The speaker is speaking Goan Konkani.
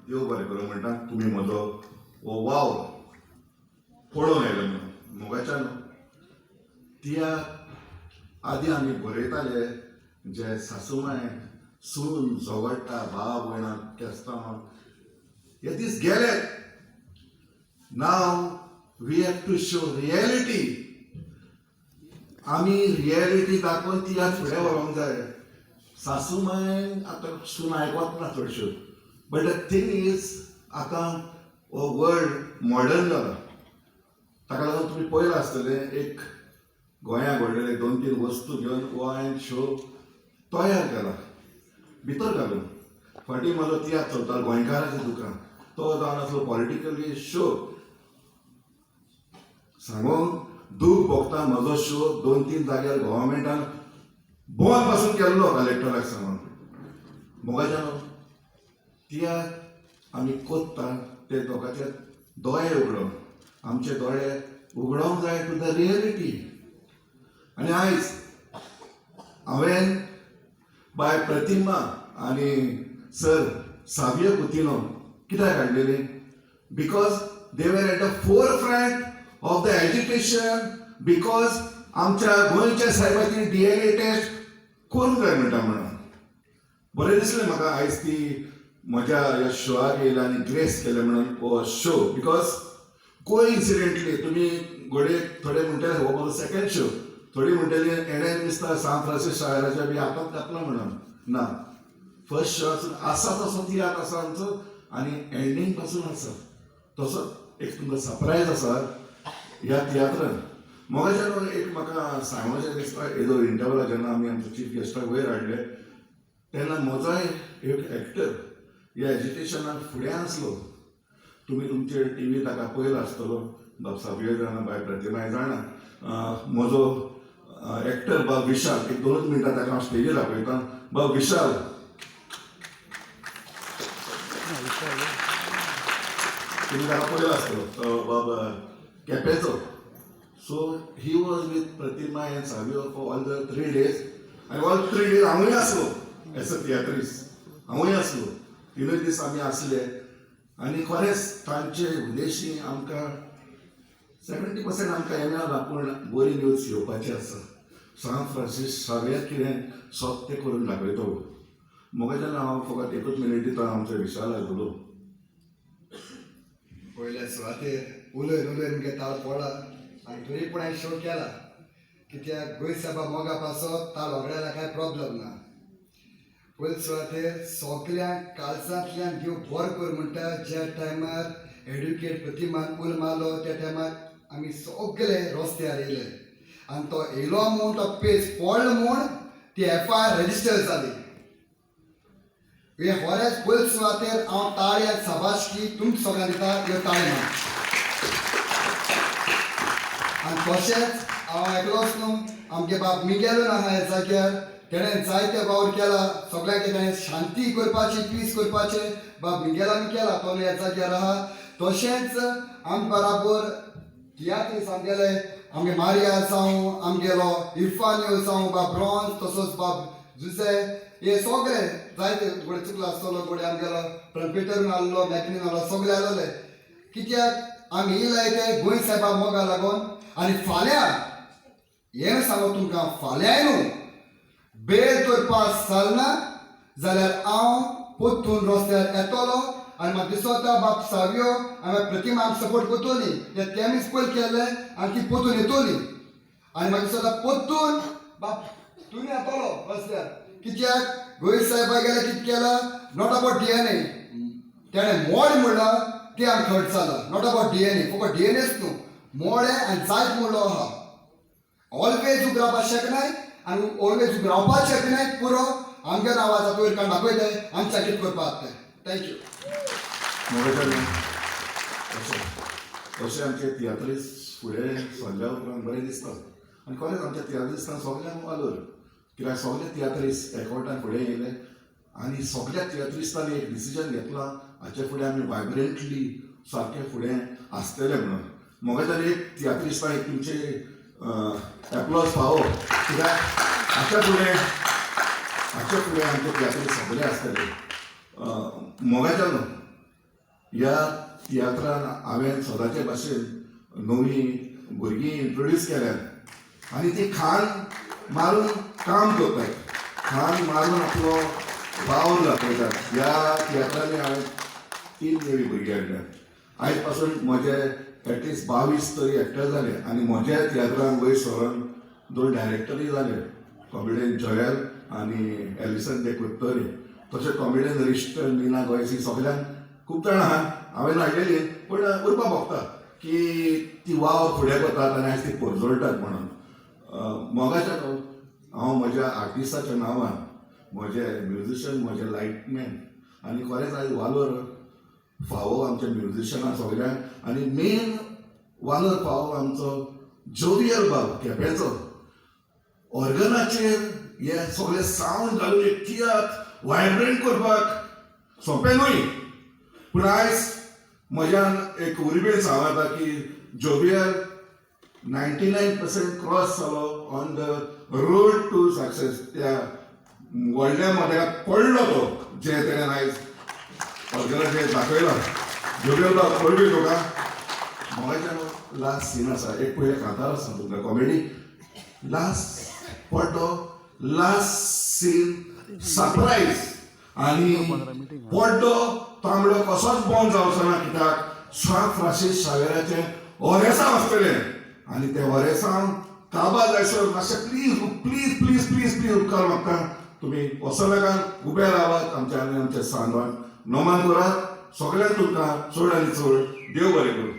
देव बरें करूं म्हणटा, तुमी म्हजो हो वावर पळोवंक आयले म्हणून. मोगाच्यान तियात्र आदी आमी बरयताले जे सासूमाय सून झगडटा, भाव भयणां केस्तांवां, हे दीस गेले. Now we have to show reality. आमी रियलिटी दाखोवन तियात्र फुडें व्हरोंक जाय. सासूमाय आतां सून आयकत ना चडश्यो, बट the thing is आतां हो वर्ल्ड मॉडर्न जाला. ताका लागून तुमी पळयलां आसतलें, एक गोंया घडलेले दोन तीन वस्तू घेवन हो हांवें शो तयार केला भितर घालून. फाटीं म्हजो तियात्र चलता, गोंयकाराचें दुकान, तो जावन आसलो पॉलिटिकली शो. सांगूंक दूख भोगता, म्हजो शो दोन तीन जाग्यार गव्हर्मेंटान बंद पासून केल्लो कलेक्टराक सांगून. मोगाच्यान तियात्र आमी कोत्ता ते दोगाचे दोळे उगडोवन, आमचे दोळे उगडोवंक जाय टू the reality. आनी आयज हांवें बाय प्रतिमा आनी सर सावियो कुतिनो कित्याक हाडलेली? Because they were at the forefront of the agitation, because आमच्या गोंयच्या सायबाची डीएनए टेस्ट करूंक जाय म्हणटा म्हणून. बरें दिसलें म्हाका आयज ती म्हज्या ह्या शोआक येयला आनी ग्रेस केलें म्हणून हो शो, because कोइन्सिडेंटली तुमी घडये थोडे म्हणटले हो म्हजो सेकंड शो, थोडी म्हणटली एणेन दिसता सांत फ्रांसीस शायराच्या बी हातांत घातला म्हणून. ना, फर्स्ट शो आसा तसो तियात्र आसा आमचो आनी एंडींग पासून आसा तसो एक तुमकां सरप्रायज आसा ह्या तियात्रान. मोगाच्यान एक म्हाका सांगपाचें दिसता, येदो इंटरवला जेन्ना आमी आमचो चीफ गेस्टाक वयर हाडले तेन्ना म्हजोय एक एक्टर ह्या एजिटेशनाक फुडें आसलो. तुमी तुमचे टीव्ही ताका पळयला आसतलो, बाब सावियो जाणा, बाय प्रतिमाय जाणा. म्हजो एक्टर बाब विशाल, एक दोनूच मिनटां ताका हांव स्टेजीर आपयतां. बाब विशाल, तुमी ताका पळयला आसतलो, तो बाब केपेचो. So he was with Pratima and Savio for all the 3 days आनी ऑल 3 डेज हांवूय आसलो एज अ तियात्रिस्ट, हांवूय आसलो. तिनूय दीस आमी आसले आनी खरेंच तांचे उद्देशी आमकां 70% आमकां येना, पूण बरी न्यूज येवपाची आसा. सांत फ्रांसीस सावियर कितें सत्य करून दाखयतलो. म्हाका जेन्ना हांव फकत एकूच मिनीट दिता आमच्या विशालाक उलोवंक. पयल्या सुवातेर उलयन उलयन मुगे ताल पडला आनी तरी पूण हांवें शो केला, कित्याक गोंय सायबा मोगा पासत ताल होगडायला कांय प्रॉब्लम ना. पयले सुवातेर सगल्यांक काळजांतल्यान देव बरो कर म्हणटा. ज्या टायमार एडवोकेट प्रतिमान उल मारलो त्या टायमार आमी सगळे रस्त्यार येयले आनी तो येयलो म्हूण, तो पेज पडलो म्हूण ती एफआयआर रजिस्टर जाली. हे खरेंच पयले सुवातेर हांव ताळयान शाबासकी तुमकां सगळ्यांक दिता, ह्यो ताळी मार. आनी तशेंच हांव एकलोच न्हू, आमगे बाब मिगेलून आहा ह्या जाग्यार. तेणें जायते वावर केला सगळ्यांक, तेणें शांती करपाची, पीस करपाचें बाब मिगेलान केला, तो ह्या जाग्यार आहा. तशेंच आम बराबर तियात्रीस आमगेले, आमगे मारिया जावं, आमगेलो इरफानियो जावं, बाब ब्रॉन्ज, तसोच बाब जुजे, हे सगळे जायते गोडे चुकलो आसतलो गोडे. आमगेलो ट्रंपेटरून आहलो, मॅकनीन आहलो, सगळे आहलोले, कित्याक आमी येयलाय ते गोंय सायबा मोगा लागोन. आनी फाल्यां हें सांगो तुमकां, फाल्यांय न्हू बेल तर पास जालना जाल्यार हांव पोत्तून रस्त्यार येतलो. आनी म्हाका दिसता बाब सावियो हांवें प्रतिमा आमकां सपोर्ट करतली, ते तेमीच पयल केल्ले आनी ती पोतून येतली. आनी म्हाका दिसता पोत्तून बाब तुमी येतलो रस्त्यार, कित्याक गोंय सायबा गेले कितें केलां, not about DNA, तेणें मोड म्हणलां तें आमकां हर्ट जालां. Not about DNA, फकत डीएनएच न्हू, मोडें आनी जायत म्हणलो आहा. ऑलवेज उगरावपाक शकनाय आनी ऑलवेज उगरावपाक शकनाय. पुरो आमगे नांवाचा वयर काडून दाखयताय आमच्या कितें करपाक तें. Thank you. मोगाच्यान अशें अशें आमचे तियात्रीस फुडें सरल्या उपरांत बरें दिसता. आनी खरेंच आमच्या तियात्रिस्तांक सगल्यांक वालोर, कित्याक सगळे तियात्रीस एकवटान फुडें येयले आनी सगळ्या तियात्रिस्तांनी एक डिसिजन घेतलां, हाचे फुडें आमी वायब्रंटली सारकें फुडें आसतले म्हणून. मोगाच्यान एक तियात्रिस्तांक एक तुमचे एप्लॉज फावो, कित्याक हाच्या फुडें आमचे तियात्रीस सगळे आसतले. मोगाच्यान ह्या तियात्रान हांवें सदांचे भाशेन नवीं भुरगीं इंट्रोड्यूस केल्यात आनी ती खाण मारून काम करतात, खाण मारून आपलो वावर दाखयतात. ह्या तियात्रांनी हांवें 3 नवीं भुरगीं हाडल्यात. आयज पासून म्हजे एटलिस्ट 22 तरी एक्टर जाले आनी म्हज्या तियात्रान वयर सरून 2 डायरेक्टरूय जाले, कॉमेडियन जयल आनी एलिसन दे कुत्तरी. तशें कॉमेडियन रिश्ट, मीना गोयसी, सगल्यांक खूब जाणां आहा हांवें हाडलेली, पूण उरपा भोगता की ती वावर फुडें वतात आनी आयज ती परजळटात म्हणून. मोगाच्या हांव म्हज्या आर्टिस्टाच्या नांवान, म्हजे म्युजिशन, म्हजे लायटमॅन आनी खरेंच आयज वालोर फावो आमच्या म्युजिशनां सगल्यांक आनी मेन वालोर फावो आमचो जोवियल बाब केपेंचो. ऑर्गनाचेर हे सगळे सावंड घालून एक तियात्र वायब्रंट करपाक सोंपें न्हय, पूण आयज म्हज्यान एक उर्बेन सांगू येता की जोवियल 99% क्रॉस जालो on the road to success. त्या व्हडल्या मदेकाक पडलो तो, जें तेणें आयज ऑर्गनाचेर दाखयलां. जोवियल बाब पळय तुका मोगाच्यान लास्ट सीन आसा, एक पयलें कांतार आसा तुमकां कॉमेडी लास्ट पड्डो, लास्ट सीन सरप्रायज आनी पड्डो तांबडो कसोच बंद जावचो ना, कित्याक सांत फ्रांसीस शावेराचें ओरेसांव आसतलें आनी तें ओरेसांव काबार जायसर मातशें please please please please please उपकार मागता, तुमी वसनाकात, उबे रावात, आमच्या आनी आमच्या सांदवान नोमान करात. सगल्यांक तुमकां चड आनी चड देव बरें करूं.